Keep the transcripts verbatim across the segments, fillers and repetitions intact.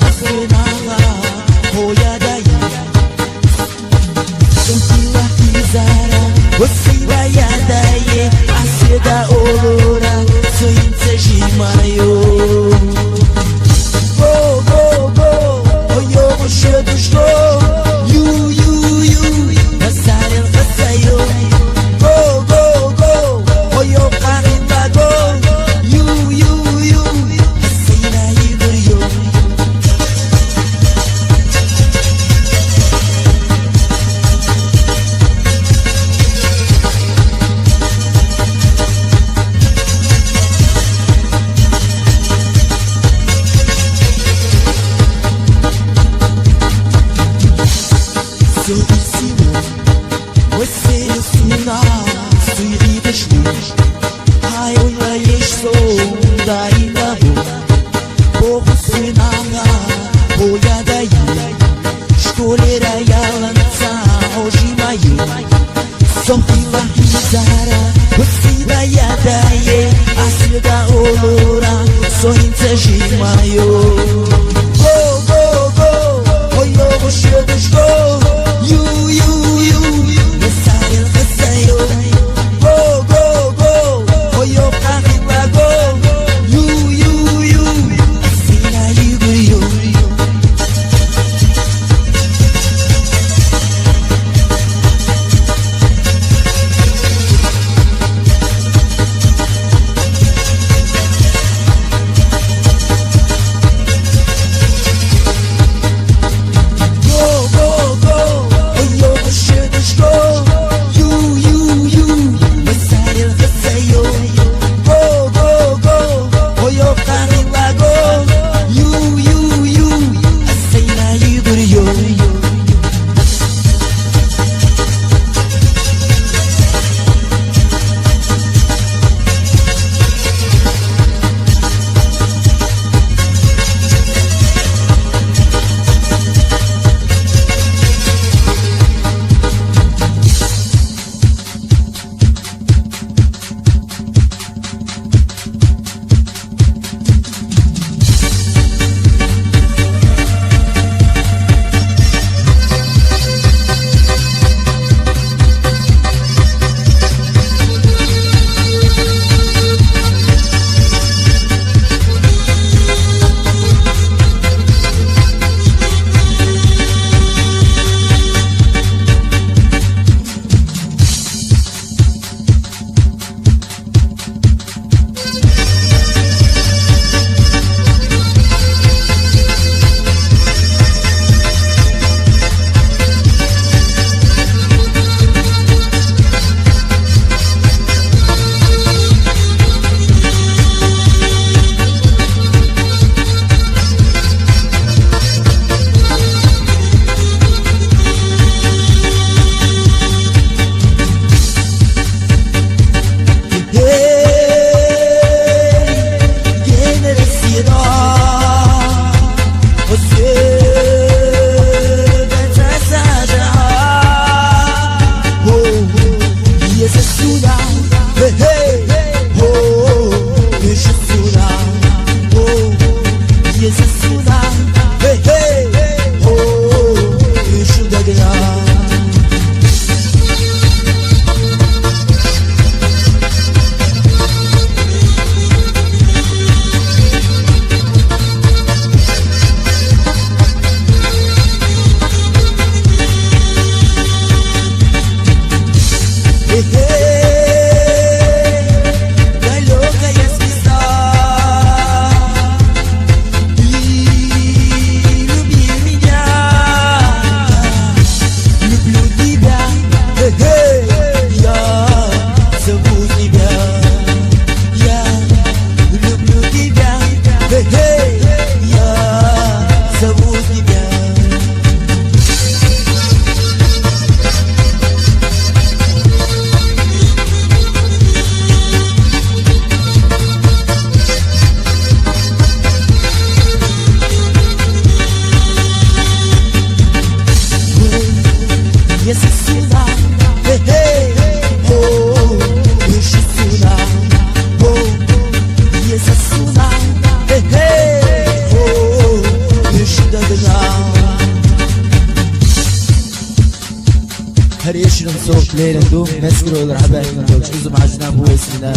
Asena, hoyadaye. Sentila izara, osira yadaye. Aseda olora, soyinse jimayo. Go, go, go, oyo, oshedushko. You, you, you, nasaren kasayo. Go, go, go, oyo, karin bago. You, you, you, asina iguryo. Her yaşının soğuk leğenin du, meskir olur haber. Uzun acına bu esine.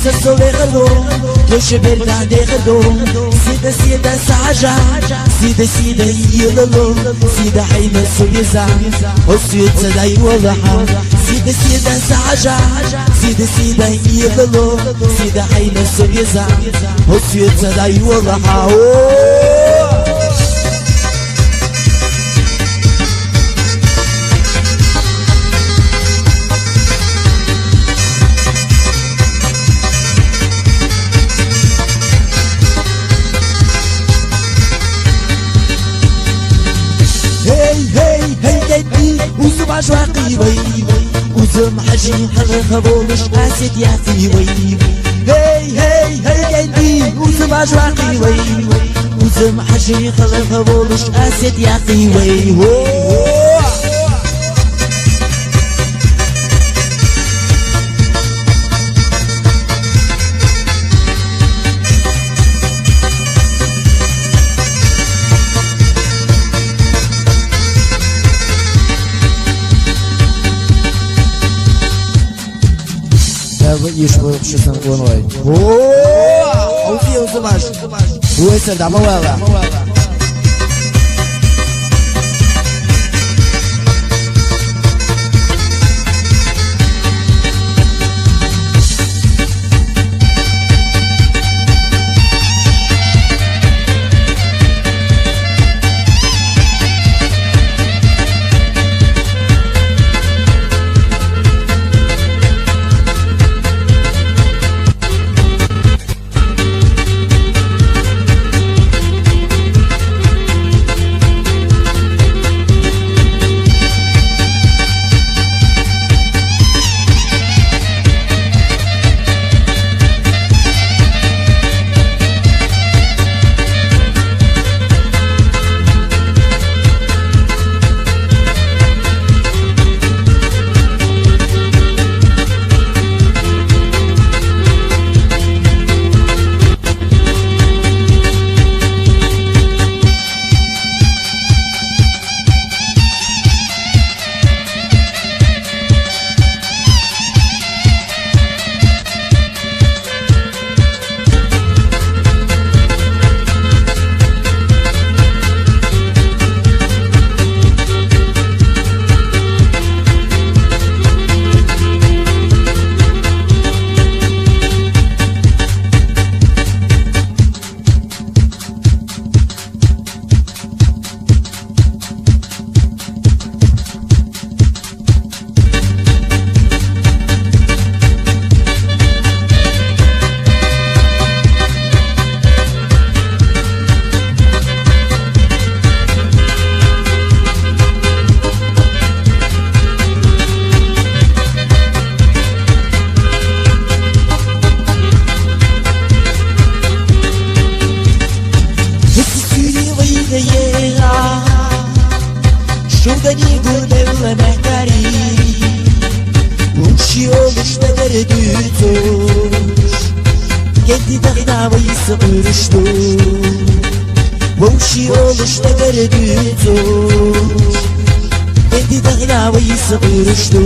Сасолехало, тошеберда дехало, сида сида сажа, сида сида йылало, сида хайна субиза, освет садай валаха, сида сида сажа, сида сида йылало, сида хайна субиза, освет садай валаха. О! Гьей, гьей, гьей, гьей, узу бажва къивай, узум гьажи халкъа болуш асет яхивай. Гьей, гьей, гьей, гьей, узу бажва къивай, узум гьажи халкъа болуш асет яхивай. О! Дявы иш вурухши санкъунвай. О! Алфи узумаш. Буэсер дама вала. Шугани гудевла мехкари, унши олуш дагар дуцуш, кенди дагъна вайс гъурушту. Унши олуш дагар дуцуш, кенди дагъна вайс гъурушту.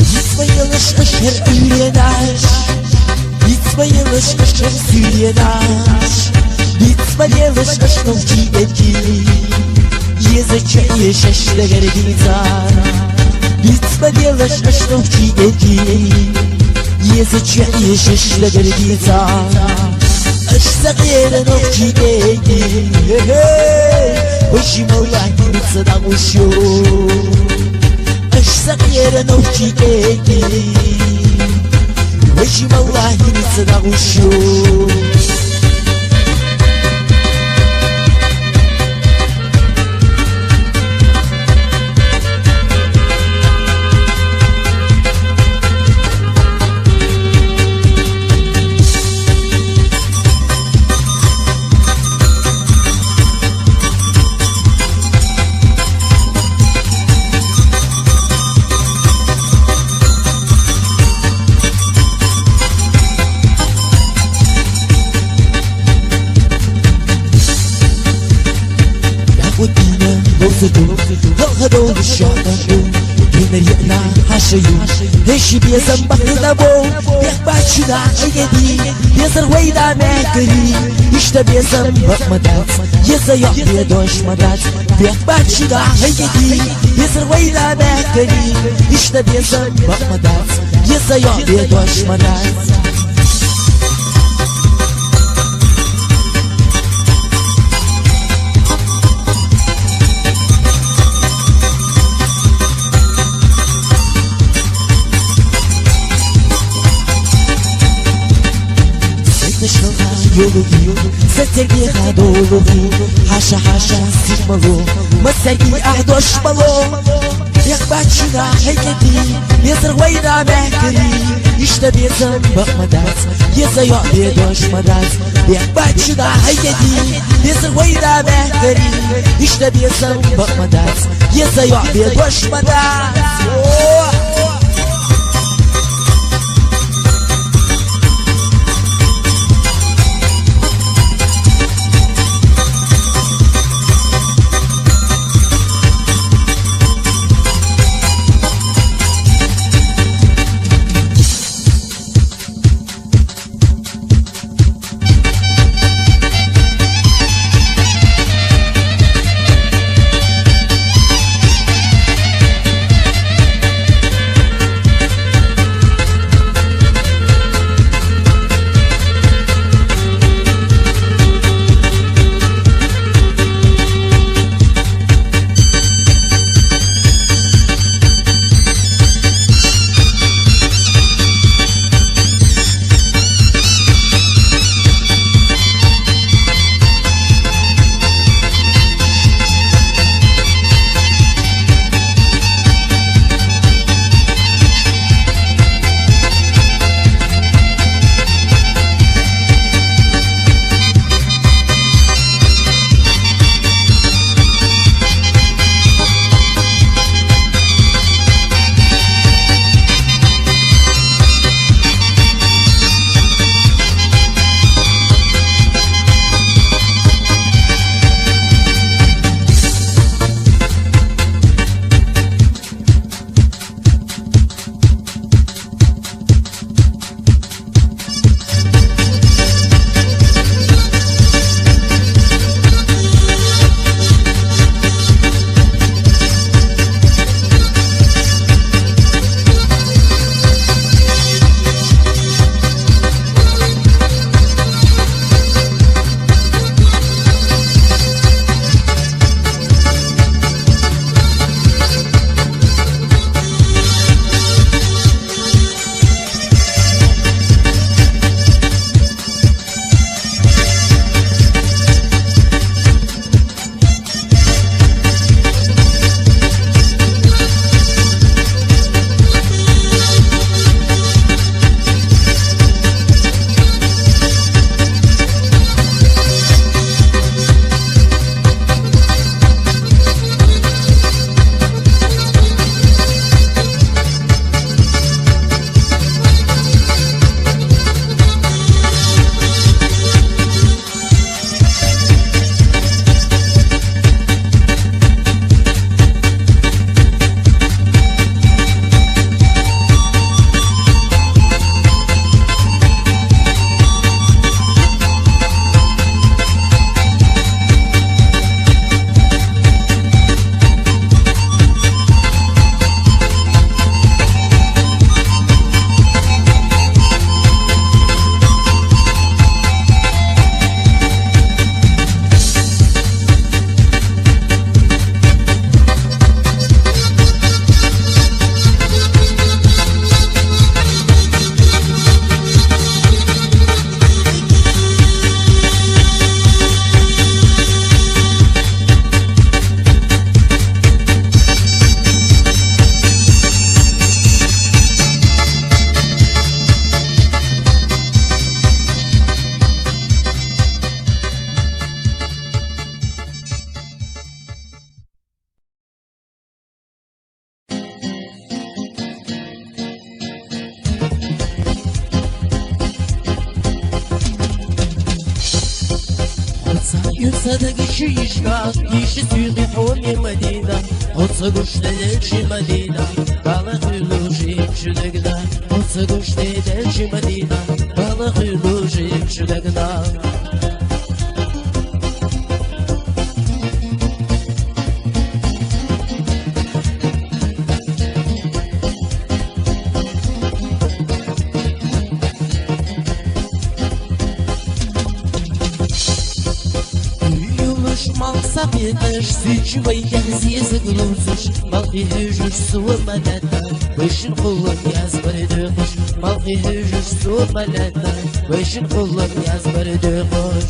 Исмаилыш ашар уьренаш, Исмаилыш ашар уьренаш, Исмаилыш ашнув чи эти. Езача ешаш дагар диза. Исмаилыш ашнув чи эти. Езача ешаш дагар диза. Аш сагъера нух чи эти. Хе-хе. Вай шималлахи мицада ушу. Аш сагъера нух чи эти. Вай шималлахи мицада ушу. ду, халха долу шоьтан ду. Генар йиъна хьаша ю, хӀеши безам бакъдабо. Бехк бац шуна хьайгеди, безар вайна мехкари. Иштта безам бакъ ма дац, еза йоӀ бе дош ма дац. Бехк бац шуна хьайгеди, безар вайна мехкари. Иштта безам бакъ ма дац, еза йоӀ бе дош ма дац. Сеташха йолуги, сетеги хадолуги, хьаша-хьаша сих мало, масаги ахь дош мало. Бехк бац шуна хьайгеди, безар вайна мехкари. Иштта безам бакъ ма дац, еза йоӀ бе дош ма дац. Бехк бац шуна хьайгеди, безар вайна мехкари. Иштта безам бакъ ма дац, еза йоӀ бе дош ма дац. О! Садагичи ишках, иши сюйги хьоме Мадина, оцагуште дечи Мадина, бала хуйлужи чудагда, оцагуште дечи Мадина, бала хуйлужи чудагда. Юлуш малсапеташ, сичвай язезаг лузуш, малхи хужуш суваманата, бешин хуллам язбар духуш, малхи хужуш суваманата, бешин хуллам язбар духуш.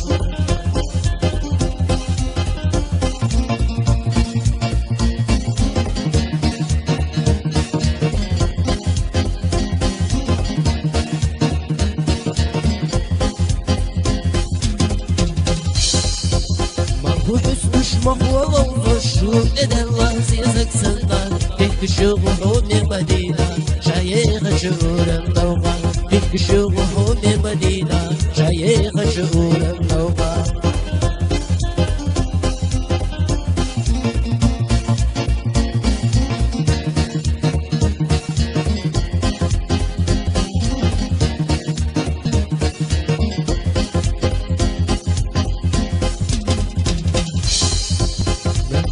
Махуц душмахуалал шур эдаллаз языксынна, пехкшугу хьоме Мадина, шаеха чурам навха, пехкшугу хьоме Мадина, шаеха чурам навха.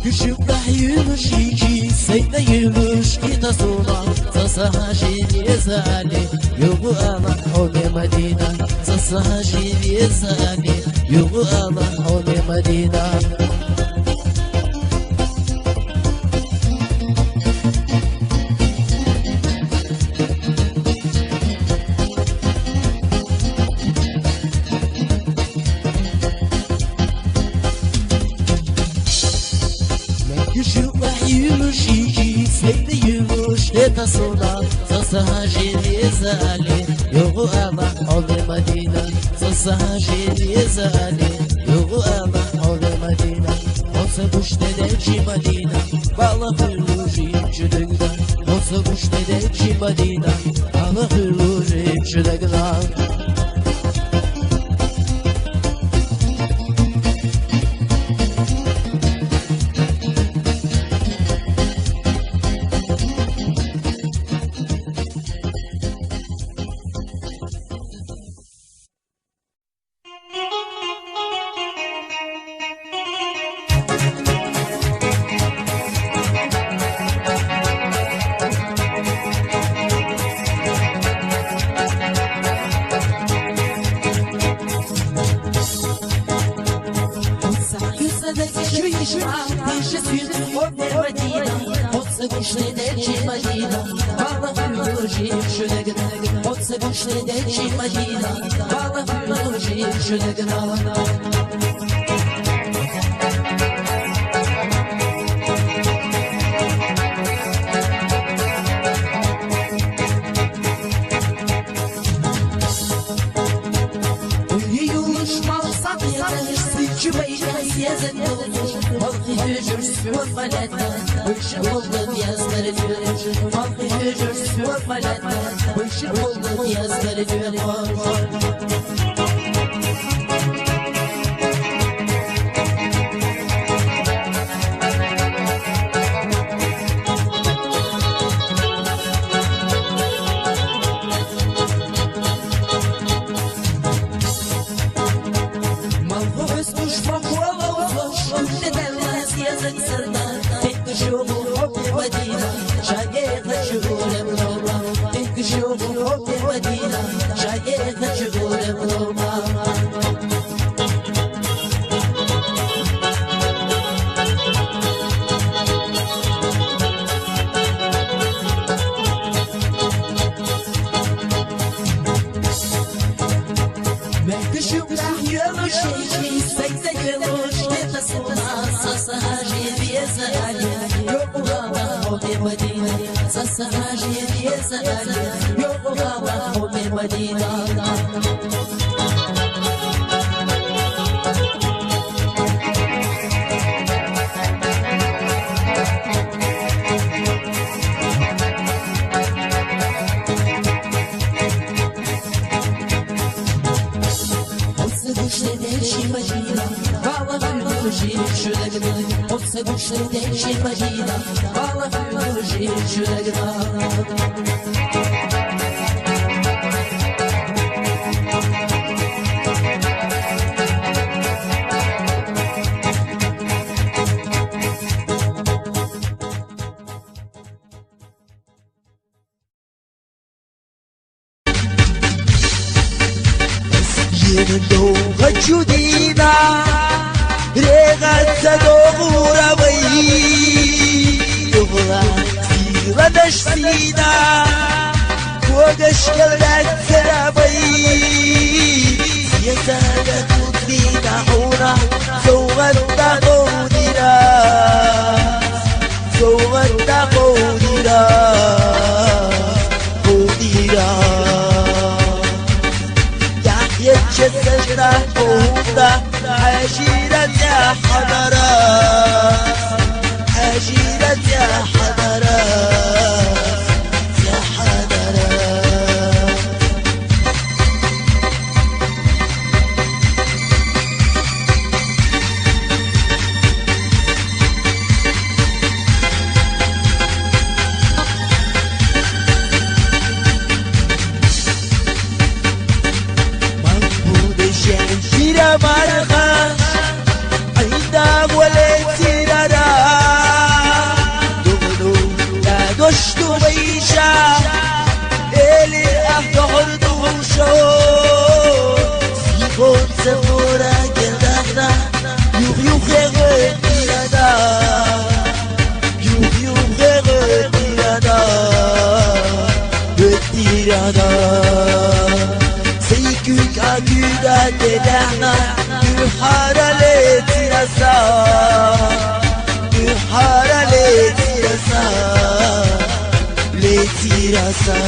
Кучук бахьюлуш ичи, сайна юлуш итасуна, сасаха жени зали, югу ала хьоме Мадина, сасаха жени зали, югу ала хьоме Мадина. Кучук бахьюлуш ичи, сайна юлуш итасуна, сасаха жени зали, югу ала хьоме Мадина, сасаха жени зали, югу ала хьоме Мадина. Оцагуште дечи Мадина, бала хуйлужи чудагда. Оцагуште дечи Мадина, бала хуйлужи чудагда. Балагъы гужи чурагна, оццагу шурдечи Мадина, балагъы гужи чурагна. Ена дугъа чудина, регъаца дугъура вай, дугъла сила дашсина, когаш калгацара вай, езада кутбина ура, савгъатда къудира. Савгъатда къудира, къудира. Яхъя чесалда къуда, хӀяжира тяхӀадара, хӀяжира тяхӀадара, тяхӀадара. Махмуд-эшен чира мархаш, гӀинда вале тирара, дугъну дадош дувайша, эли ахтахъур дугъушо, сихъун сефура гелдахъна, юх-юхе гъветирада, юх-юхе гъветирада, гъветирада. Сай куьк а куьда дедахъна, куьхьара летираса, куьхьара летираса, летираса.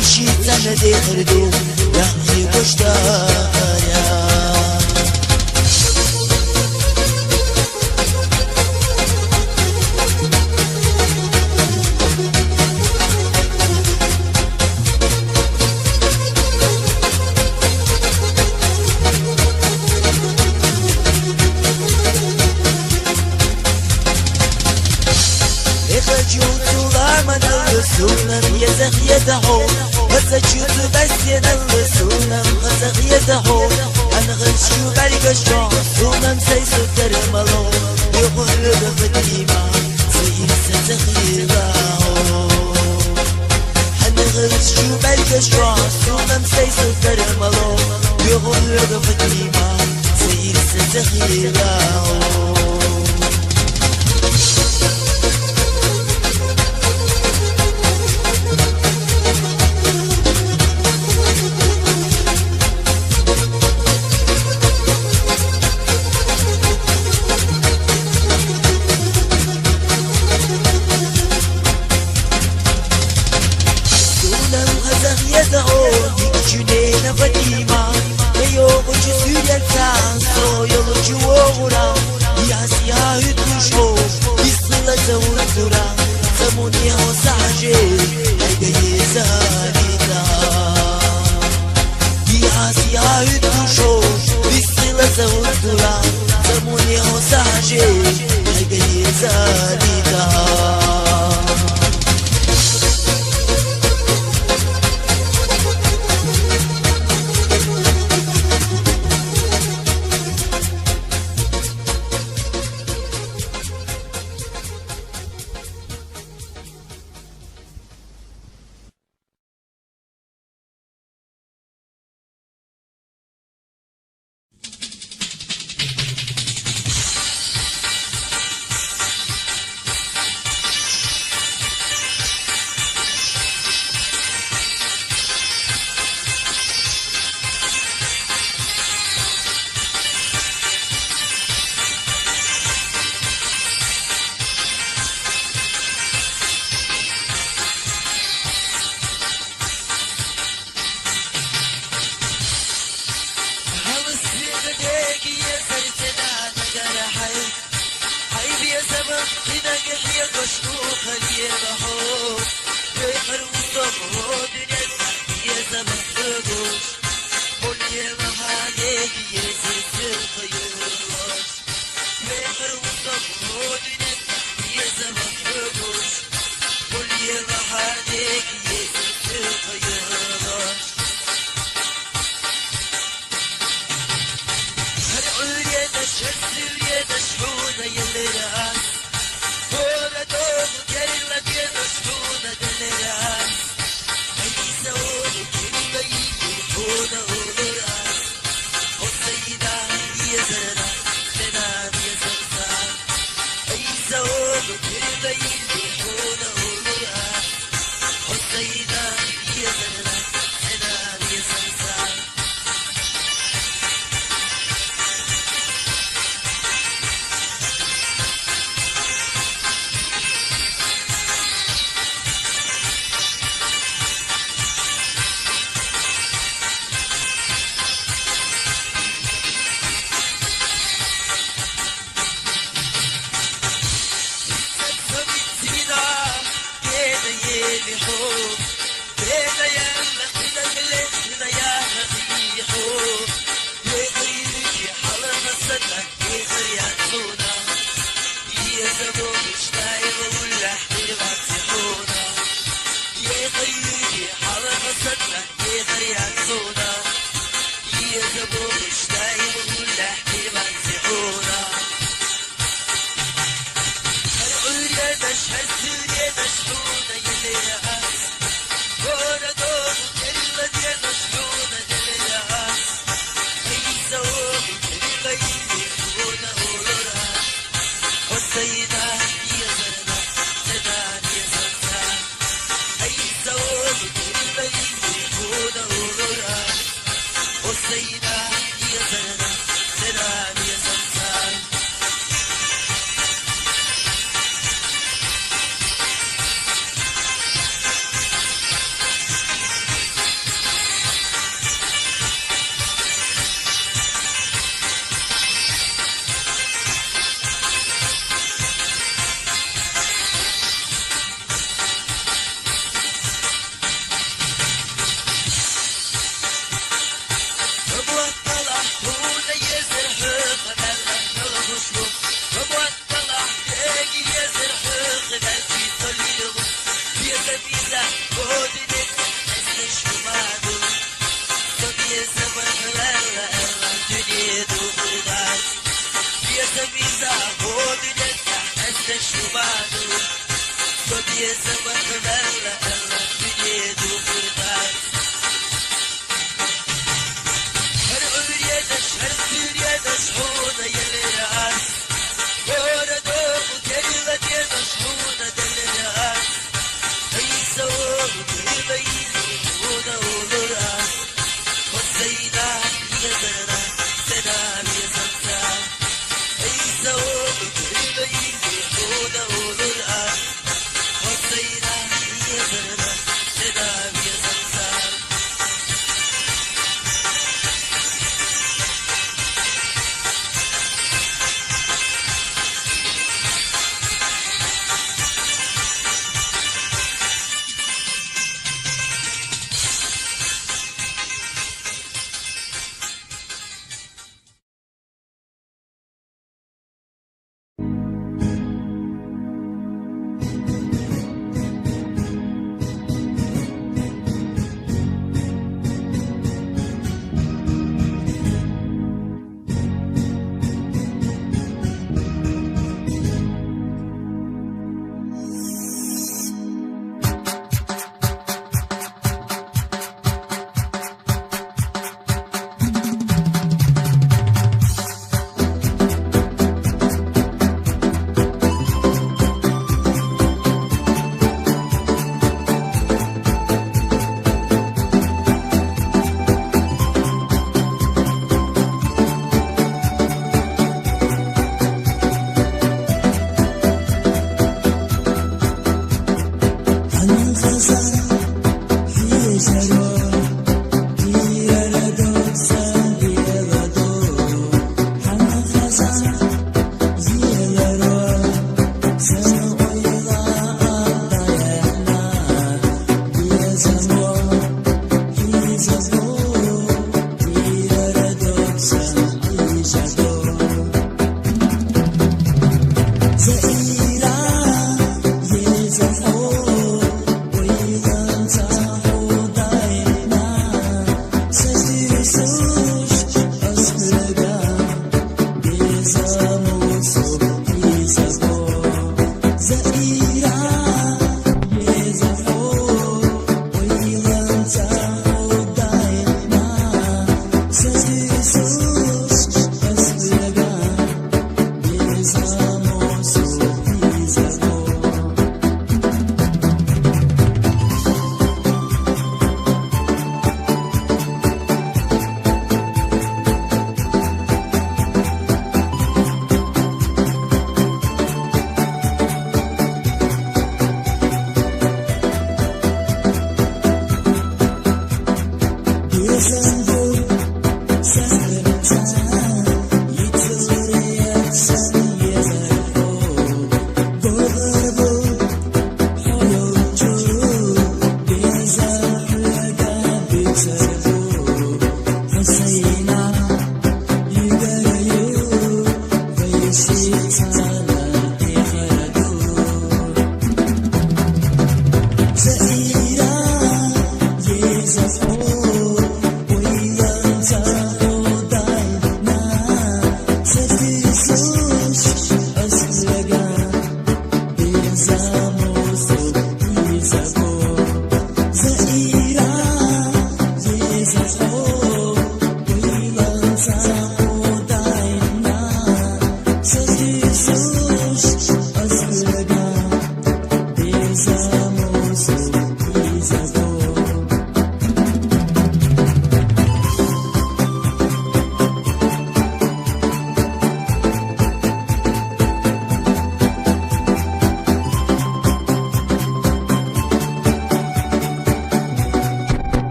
Иши цӀана дехар ду, яхъхӀи гуштара. Эхачу цуламанал сунан езах езахо, хазачу цубасенал сунан хазах езахо, ангъачу бальгашо сунан сай сутер мало, бихулга Фатима, сай сазах езахо. Ангъачу бальгашо сунан сай сутер мало, бихулга Фатима, сай сазах езахо. Сунан хазах езахо, дик чуьнена Фатима, кайо гъучӀ суьряцан, со йолчу вогъура, яс я хӀуьтушо, бисла за уртура, замуни хо саже, айда езарита. Яс я хӀуьтушо, бисла за уртура, замуни хо саже, айда езарита. Biza hodine, ez de şumadı. Sobiye zaman vella ella dünya duhurdas. Biza biza hodine, ez de şumadı. Sobiye zaman vella ella dünya duhurdas. Her ömür yedaş, her sür yedaş, hona yeleri az. Orada bu kerila yedaş, hona deleri az. Ey, sağ ol, kerila yine, hona olur az. Hoseyna, niye zara, sena, niye zara. Ey, sağ ol, kerila yine, hona olur az. Hoseyna, niye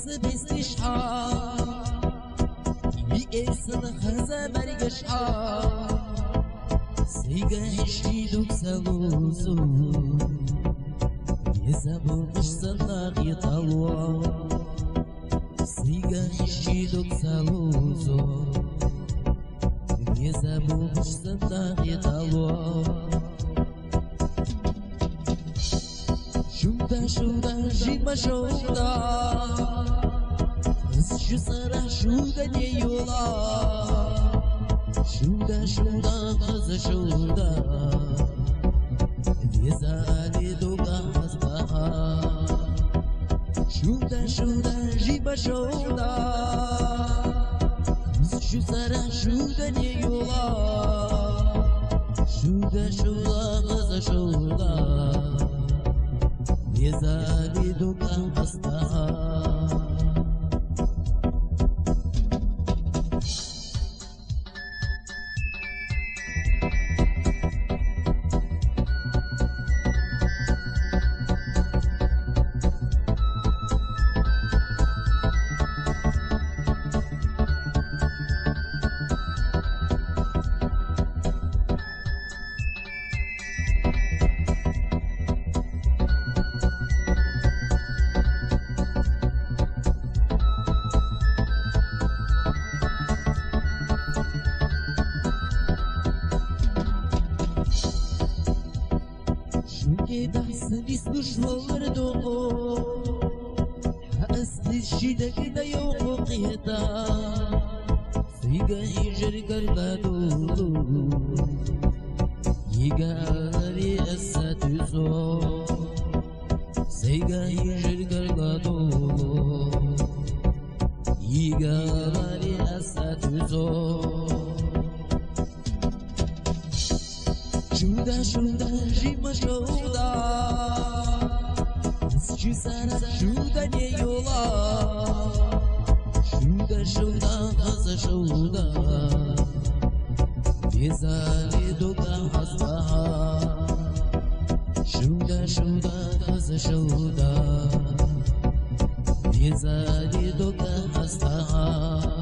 Сыбиз тишха, иэсн хаза мэргэшха, сыйга иши дуг салузу, веза бугш санаг италуа, сыйга иши дуг салузу, веза бугш санаг италуа. Шуда, шуда, жима шуда, хыз шусара шуда не юла. Шуда, шуда, хыз шуда, веза али дуга хазбаха. Шуда, шуда, жима шуда, хыз шусара шуда не юла. Шуда, шуда, хыз шуда, веза али дуга хазбаха. Шуке дахсылис душвалар дохо, ха аслис шидагида ёхо къита. Сыйга ижир гаргадулу, игалари аса тюзо. Сыйга ижир гаргадулу, игалари аса тюзо. Шуда, шуда, жима шуда, хыз шусара шуда не юла. Шуда, шуда, хыз шуда, веза али дуга хазбаха. Шуда, шуда, хыз шуда, веза али дуга хазбаха.